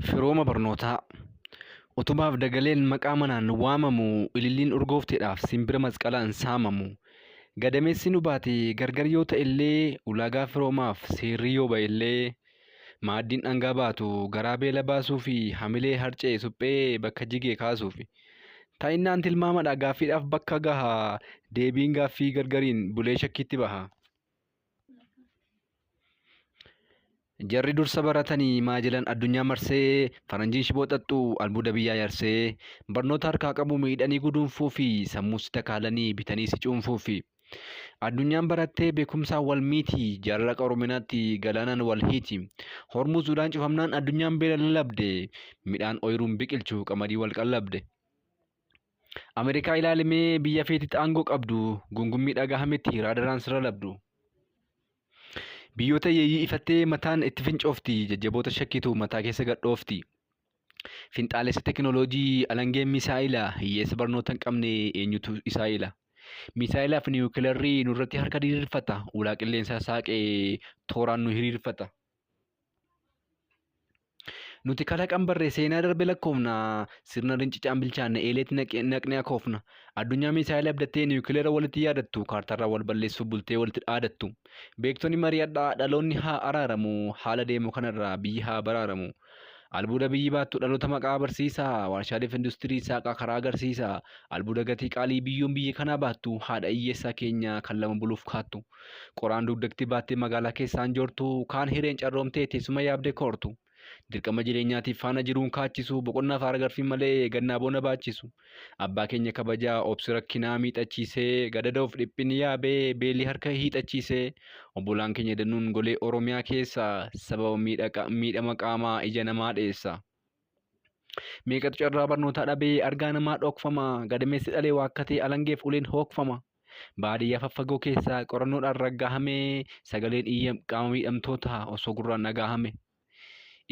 Firooma barnootaa. Utubaaf dagaleen maqaa manaan waamamu, ililliin urgoofteedhaaf simbira masqalaan saamamu. Gadameessi nu baate gargar yoo ta'ellee, ulaagaa firoomaaf seerri yoo ba'ellee, maaddiin dhangaa baatu garaa beela baasuufi hamilee harca'e suphee bakka jige kaasuufi. Ta'innaan tilmaamadha gaaffiidhaaf bakka gaha, deebiin gaaffii gargariin bulee shakkiitti baha. Jarri dursa baratanii maajilan addunyaa marsee faranjiin shiboo xaxxu albuuda biyyaa yarsee barnoota harkaa qabu miidhanii guduunfuufi sammuu si takaalanii bitanii si cuunfuufi. Addunyaan barattee beekumsaan wal miiti jaarraa qaroominaatti galaanaan wal hiiti. Hormuuz udaan cufamnaan addunyaan beela lallabde midhaan ooyiruun biqilchu qamadii wal qallabde. Ameerikaa ilaalimee biyya feetitti aangoo qabdu gungummii dhagahametti raadaraan sirra labdu. Biyyoota hiyyeeyyii ifattee mataan itti fincoofti, jajjaboota shakkitu mataa keessa gad dhoofti. Finxaalessa tekinooloojii alangeen misaa'ila, hiyyeessa barnoota hin qabne eenyutu isaa ila. Misaa'ilaa fi niwukilarri nurratti harka diriirfata, ulaa qilleensaa saaqee tooraan nu hiriirfata. Nuti kalaqan barree seenaa darbe lakkoofna. Sirna rincicaan bilchaanne eeleetti naqnee akoofna. Addunyaa miisaayila abdattee niwukileera walitti yaadattu kaartaarraa wal balleessuuf bultee walitti dhaadattu. Beektonni mari'adhaa dhaloonni haa araaramu haala deemu kanarraa biyyi haa baraaramu. Albuuda biyyi baattu dhaloota maqaa barsiisa warshaaleef industirii saaqaa karaa agarsiisa. Albuuda gatii qaalii biyyoon biyya kanaa baattu haadha hiyyeessaa keenya kan lama buluuf kaattu. Qoraan dugdatti baattee magaalaa keessaan joortu, kaan hireen carroomtee teessuma yaabdee koortu. Dirqama jireenyaatiif faana jiruun kaachisu, boqonnaaf haara galfii malee gannaa bona baachisu. Abbaa keenya kabajaa obsi rakkinaa miixachiisee, gadadoof dhiphinni yaabee beelli harka hiixachiisee, obbolaan keenya danuun golee Oromiyaa keessa sababa miidhama qaamaa ija namaa dheessa. Meeqatu carraa barnootaa dhabee argaa namaa dhokfama, gadameessi dhalee waakkatee alangeef uleen hookfama. Baadiyyaa faffagoo keessaa qorannoodhaan raggahamee sagaleen iyya qaama miidhamtootaa osoo gurraan dhagahame.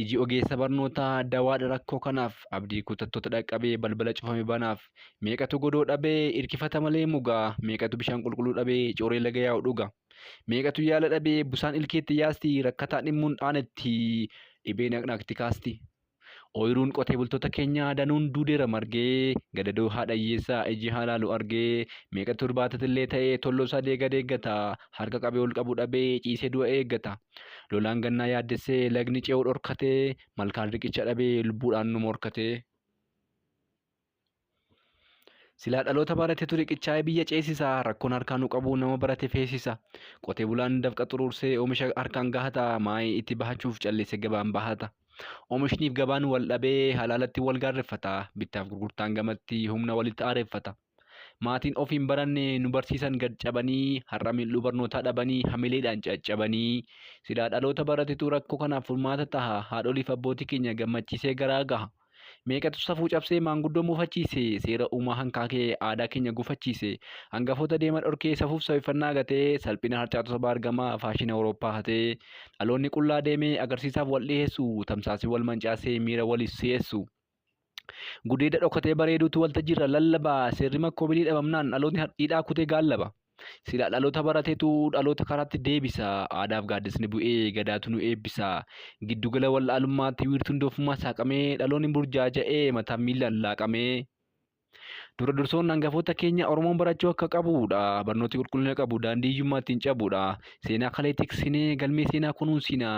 Iji ogeessa barnootaa dawaadha rakkoo kanaaf abdii kutattoota dhaqqabee balbala cufame banaaf. Meeqatu godoo dhabee irkifata malee mugaa meeqatu bishaan qulqulluu dhabee coree laga yaa'u dhuga. Meeqatu yaala dhabee busaan ilkeetti yaasti rakkataa dhimmuun dhaanetti dhibee naqnaqti kaasti. Ooyiruun qotee bultoota keenyaa danuun duudeera margee, gadadoo haadha hiyyeessaa iji haa laalu argee, meeqatu irbaatatillee ta'ee tolloo isaa deega deeggata, harka qabee ol qabu dhabee ciisee du'a eeggata. Lolaan gannaa yaaddessee lagni ce'uu dhorkatee, malkaan riqicha dhabee lubbuudhaan nu morkatee. Silaa dhaloota baratetu riqichaa'ee biyya ceesisa. Rakkoon harkaa nu qabu nama barate feesisa. Qotee bulaan dafqa xuruursee oomisha harkaan gahata. Maayii itti bahachuuf callise gabaan bahata. Oomishniif gabaan wal dhabee halaalatti wal gaarreffata. Bittaaf gurgurtaan gamatti humna walitti aareffata. Maatiin of hin baranne nu barsiisan gad cabanii har'a mil'uu barnootaa dhabanii hamileedhaan caccabanii. Silaa dhaloota baratetu rakkoo kanaaf furmaata taha. Haadholiif abbootii keenya gammachiisee garaa gaha. Meeqatu safuu cabsee maanguddoo mufachiise, seera uumaa hankaakee aadaa keenya gufachiise, hangafoota deema dhorkee safuuf safeeffannaa gatee, salphina harcaatu sabaa argamaa faashina Awurooppaa hatee, dhaloonni qullaa deemee agarsiisaaf wal dhiheessu, tamsaasii wal mancaasee miira waliif si'eessu. Gudeeda dhokatee bareeduutu waltajjiirra lallaba, seerri makkoobilii dhabamnaan dhalootni hidhaa kutee gaallaba. Silaa dhaloota baratetu dhaloota karaatti deebisa. Aadaaf gaaddisni bu'ee gadaatu nu eebbisa. Giddugala wal'aalummaatti wiirtuun doofummaa saaqamee dhaloonni burjaaja'ee mataan miilaan laaqamee. Dura dursoon hangafoota keenya Oromoon barachuu akka qabudha. Barnooti qulqullina qabu daandii hiyyummaa ittiin cabudha. Seenaa kalee tiksinee galmee seenaa kunuunsina.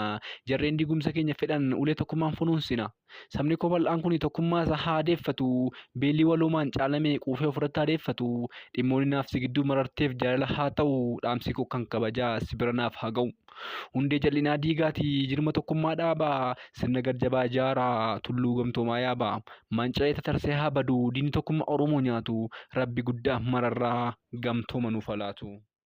Jarreen diigumsa keenya fedhan ulee tokkummaan funuunsina. Sabni koo bal'aan kuni tokkummaa isaa haa deeffatu. Beelli waloomaan caalame quufee ofirratti haa deeffatu. Dhimmoonni naaf si gidduu mararteef jaalala haa ta'u. Dhaamsi koo kan kabajaa si bira naaf haa ga'u. Hundee jal'inaa diigaati jirma tokkummaa dhaabaa. Sirna gad-jabaa ijaaraa tulluu gamtoomaa yaabaa. Manca'ee tatarsee haa badu diinni tokkummaa Oromoo nyaatu. Rabbi guddaa mararraa gamtooma nuuf haa laatu.